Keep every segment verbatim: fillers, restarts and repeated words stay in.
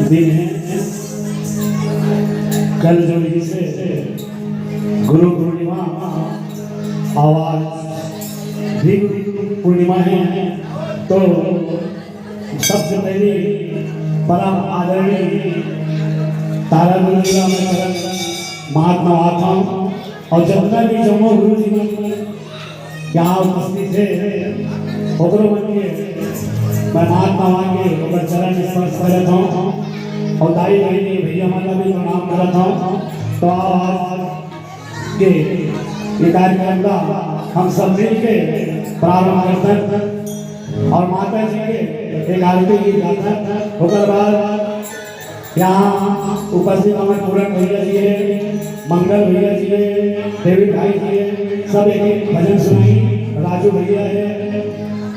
दिन है। कल जो इसे गुरु पूर्णिमा, आज भी गुरु पूर्णिमा है, तो सबसे पहले परम आदरणीय तारा गुरु जी ला मैं चरण माथ नवात हूँ और जतना भी जम्मो गुरु जी मन यहाँ उपस्थित है, ओकरो मन के मैं माथ नवा के ओकर चरण स्पर्श करत हूँ और दाई बहिनी भैया मन ला भी प्रणाम करत हूँ। तो आज के ये कार्यक्रम ला हम सब मिल के प्रारंभ करथन और माता जी के एक आरती गीत गाथन। ओकर बाद यहाँ उपस्थित हमारे पूरन भैया जी है, मंगल भैया जी है, डेविड भाई जी है, सब एक एक भजन सुनाई, राजू भैया है।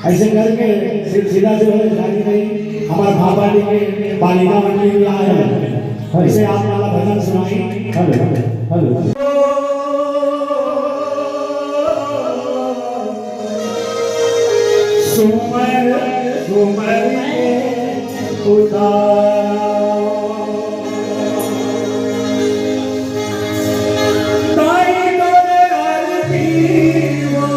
ऐसे करके सिलसिला जो है जारी रही। हमारे भापानी के बालिका मंडली भी आए हैं, ऐसे आप वाला भजन सुनाई। Hello, hello. सुमर सुमर के उतारा। ताई तोरे आरती हो,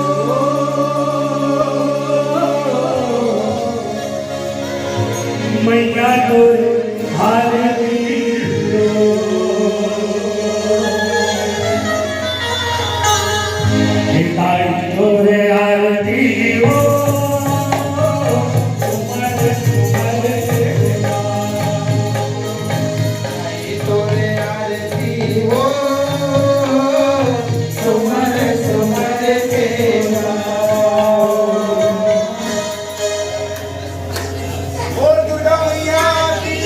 मैया तोरे आरती हो। ताई तोरे आरती हो, सुमर सुमर के ताई तोरे आरती हो, सुमर सुमर के बोल दुर्गा मैया की।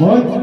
बहुत